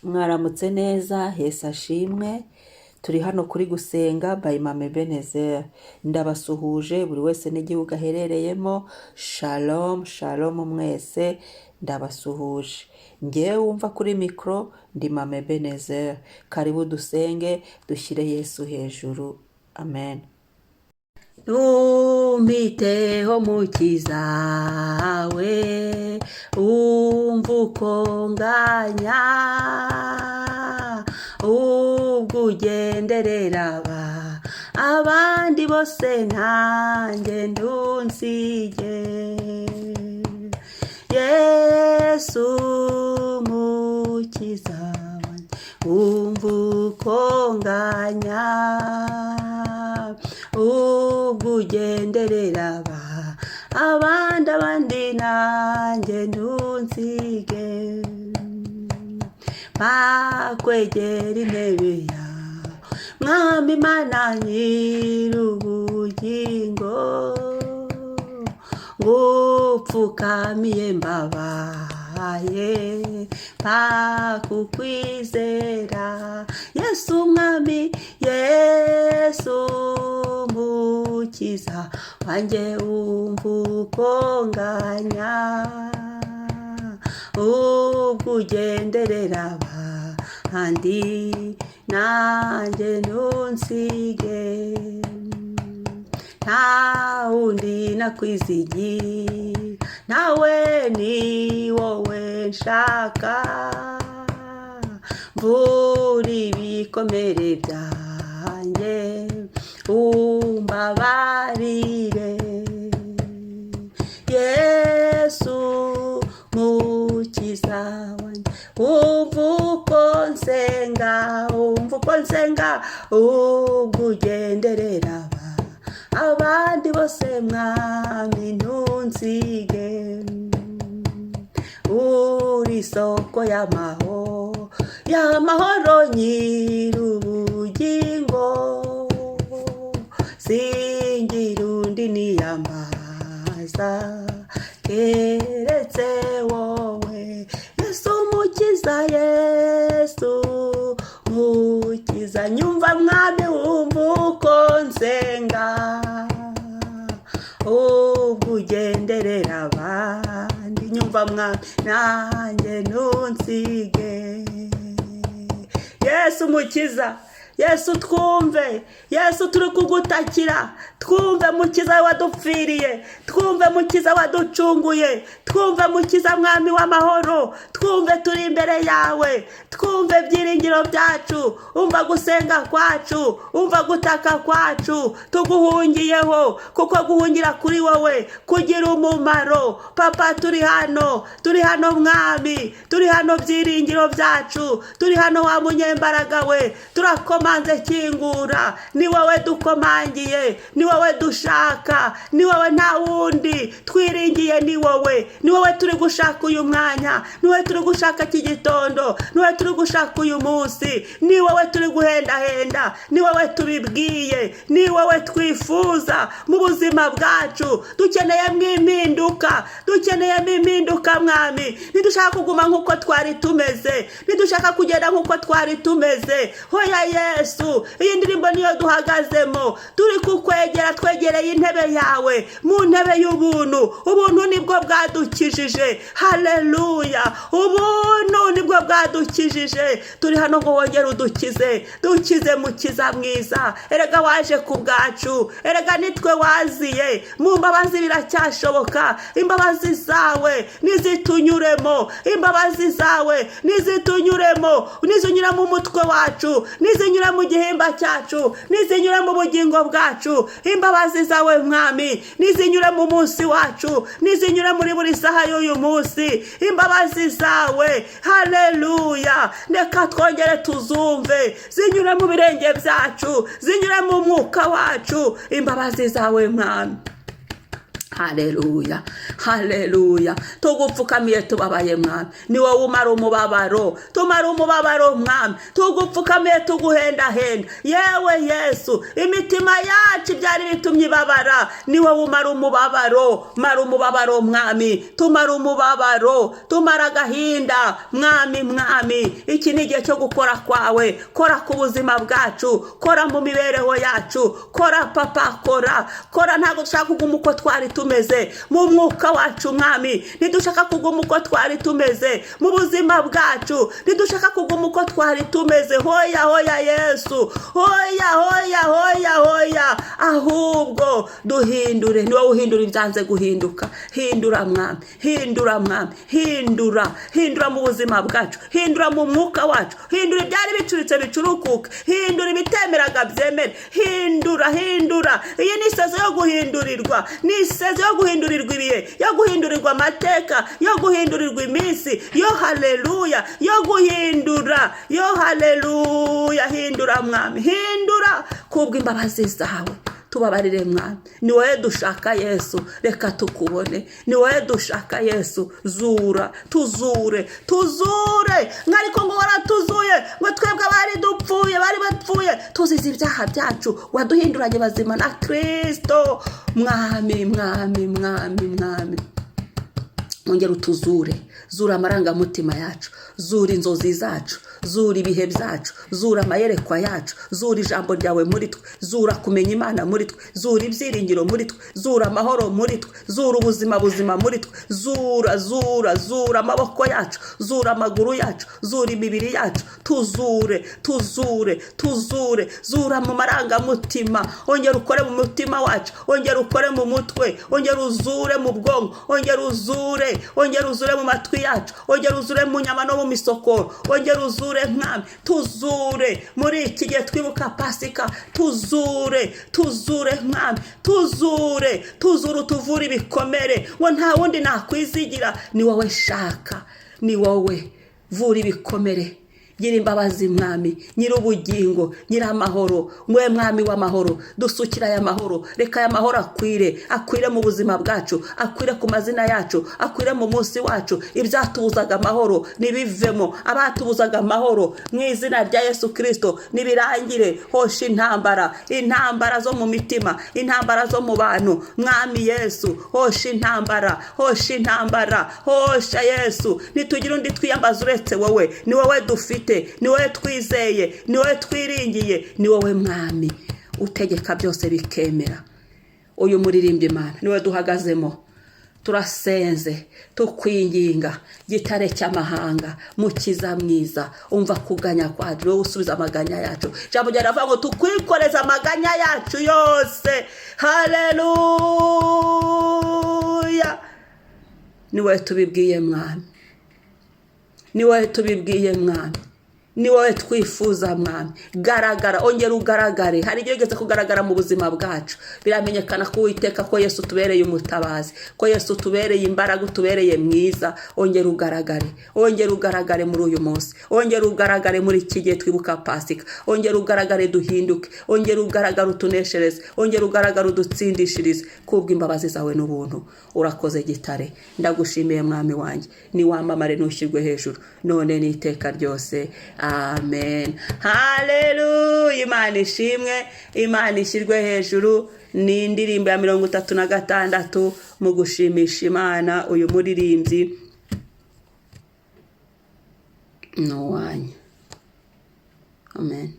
Mwaramutse neza, Yesu ashimwe. Turi hano kuri Gusenga by Mama Ebenezer. Ndabasuhuje buri wese n'igihugu aherereyemo. Shalom, shalom mwese, ndabasuhuje. Ngewe wumva kuri mikoro ndi Mama Ebenezer. Karibu dusenge, dushyire Yesu hejuru. Amen. Ntumpiteho mukiza we, wumva uko nganya, ubwo ugenderera aba abandi bose, nanjye ntunsige. Yesu mukiza wanjye, wumva uko nganya, ubwo ugenderera aba abandi abandi, nanjye ntunsige. Bakwegera intebe yawe, Mwami Mana nyir'ubugingo, ngupfukamiye mbabaye, bakukwizera. Yesu Mwami, Yesu mukiza wanjye, wumva uko nganya, ubwo ugenderera abandi, nanjye ntunsige. Nta wundi nakwizigira, nawe ni wowe nshaka. Mvura ibikomere byanjye, umbabarire. Yesu mukiza wanjye, wumva uko nsenga, wumva uko nsenga, ubwo ugenderera aba abandi bose, Mwami, ntunsige. Uri isoko y'amahoro, y'amahoro, nyir'ubugingo, singira undi niyambaza keretse wowe. Yesu mukiza, Yesu mukiza, nyumva Mwami, wumva uko nsenga, ubwo ugenderera abandi, nyumva Mwami, nanjye ntunsige. Yesu mukiza, Yesu twumve, Yesu turi kugutakira, twumve mukiza wadupfiriye, twumve mukiza waducunguye, twumve mukiza Mwami w'amahoro, twumve turi imbere yawe, twumve byiringiro byacu, umva gusenga kwacu, umva gutaka kwacu, tuguhungiyeho, kuko guhungira kuri wowe kugira umumaro. Papa, turi hano, turi hano Mwami, turi hano byiringiro byacu, turi hano wa munyembaraga we, turakomanze, kingura. Ni wowe dukomangiye, ni wowe dushaka, ni wowe, nta wundi twiringiye, ni wowe, ni wowe turi gushaka uyu mwanya, ni wowe turi gushaka iki gitondo, ni wowe turi gushaka uyu munsi, ni wowe turi guhendahenda, ni wowe tubibwiye, ni wowe twifuza mu buzima bwacu. Dukeneyemo impinduka, dukeneyemo impinduka Mwami. Ntidushaka kuguma nk'uko twari tumeze, ntidushaka kugenda nk'uko twari tumeze. Hoya Yesu, iyi ndirimbo niyo duhagazemo, turi kukwegera, twegereye intebe yawe, mu ntebe y'ubuntu. Ubuntu nibwo bwadukijije, haleluya, ubuntu nibwo bwadukijije. Turi hano ngo wongere udukize, dukize mukiza mwiza. Erega waje ku bwacu, erega nitwe waziye. Mu mbabazi biracyashoboka. Imbabazi zawe nizitunyuremo, imbabazi zawe nizitunyuremo, nizinyura mu mutwe wacu, nizinyura mu gihimba cyacu, nizinyura mu bugingo bwacu. Imbabazi zawe Mwami nizinyure mu munsi wacu, nizinyure muri buri saha y'uyu munsi. Imbabazi zawe, haleluya, reka twongere tuzumve, zinyure mu birenge byacu, zinyure mu mwuka wacu. Imbabazi zawe Mwami. Haleluya, haleluya. Tugupfukamiye tubabaye, Mwami. Ni wowe umara umubabaro. Tumara umubabaro, Mwami. Tugupfukamiye tuguhendahenda. Yewe Yesu, imitima yacu byari bitumye ibabara. Ni wowe umara umubabaro. Mara umubabaro, Mwami. Tumara umubabaro, tumara agahinda, Mwami. Mwami, iki ni igihe cyo gukora kwawe. Kora ku buzima bwacu, kora mu mibereho yacu, kora Papa, kora, kora. Ntabwo dushaka kuguma uko twari tumeze mu mwuka wacu, Mwami. Ntidushaka kuguma uko twari tumeze mu buzima bwacu. Ntidushaka kuguma uko twari tumeze. Hoya, hoya, Yesu, hoya, hoya, hoya, hoya. Ahubwo duhindure. Ni wowe uhindura ibyanze guhinduka. Hindura, Mwami, hindura, Mwami, hindura, hindura mu buzima bwacu, hindura mu mwuka wacu, hindura ibyari bicuritse bicurukuke, hindura ibitemeraga byemere. Hindura, hindura. Iyi ni isezo yo guhindurirwa, ni isezo yo guhindurirwa ibihe, yo guhindurirwa amateka, yo guhindurirwa iminsi. Yo haleluya, yo guhindura. Yo haleluya. Hindura, Mwami, hindura kubw'imbabazi zawe. Tubabarire, Mwami. Ni wowe dushaka, Yesu. Reka tukubone. Ni wowe dushaka, Yesu. Zura, tuzure, tuzure. Mwariko ngo waratuzuye, ngo twebwe abari dupfuye, bari bapfuye tuzize ibyaha byacu, waduhinduranye bazima na Kirisito. Mwami, Mwami, Mwami, Mwami, ongera utuzure. Zura amarangamutima yacu, zura inzozi zacu, zura ibihe byacu, zura amayerekwa yacu, zura ijambo ryawe muri twe, zura kumenya Imana muri twe, zura ibyiringiro muri twe, zura amahoro muri twe, zura ubuzima buzima muri twe. Zura, zura, zura amaboko yacu, zura amaguru yacu, zura imibiri yacu. Tuzure, tuzure, tuzure. Zura mu marangamutima. Ongera ukore mu mutima wacu, ongera ukore mu mutwe, ongera uzure mu bwonko, ongera uzure, ongera uzure mu matwi yacu, ongera uzure mu nyama no mu misokoro, ongera uzure, Mwami. Tuzure muri iki gihe twibuka Pasika. Tuzure, tuzure, Mwami, tuzure, tuzure, utuvure ibikomere. Ngo nta wundi nakwizigira, ni wowe shaka, ni wowe. Vura ibikomere. Gira imbabazi, Mwami, Nyir'ubugingo, Nyir'amahoro, mwe Mwami w'amahoro. Dusukira aya mahoro. Reka aya mahoro akwire, akwire mu buzima bwacu, akwire ku mazina yacu, akwire mu munsi wacu. Ibyatubuzaga amahoro nibivemo. Abatubuzaga amahoro, mu izina rya Yesu Kirisito, nibirangire. Hosha intambara, intambara zo mu mitima, intambara zo mu bantu. Mwami Yesu, hosha intambara, hosha intambara, hosha, Yesu. Ntitugire undi twiyambaza uretse wowe. Ni wowe dufite, ni wowe twizeye, ni wowe twiringiye, ni wowe Mwami utegeka byose bikemera. Uyu muririmbyi, Imana, niwe duhagazemo. Turasenze tukwinginga, gitare cy'amahanga, Mukiza mwiza. Umva kuganya kwacu, wowe usubiza amaganya yacu. Ijambo ryawe riravuga ngo tukwikoreze amaganya yacu yose. Haleluya. Ni wowe tubibwiye, Mwami. Ni wowe tubibwiye, Mwami. Ni wowe twifuza, Mwami. Garagara, ongera ugaragare. Hari igihe ugeze kugaragara mu buzima bwacu, biramenyekana ko Uwiteka, ko Yesu utubereye umutabazi, ko Yesu utubereye imbaraga, utubereye mwiza. Ongera ugaragare, ongera ugaragare muri uyu munsi, ongera ugaragare muri iki gihe twibuka Pasika. Ongera ugaragare duhinduke, ongera ugaragare utuneshereze, ongera ugaragare udutsindishirize kubw'imbabazi zawe n'ubuntu. Urakoze, Gitare. Ndagushimiye, Mwami wanjye. Niwamamare, ntushyirwe hejuru, none n'iteka ryose. Amen. Haleluya. Imana ishimwe, Imana ishyirwe hejuru. Ni indirimbo ya 36 mu gushimisha Imana. Uyu muririmbyi ni uwanyu. Amen.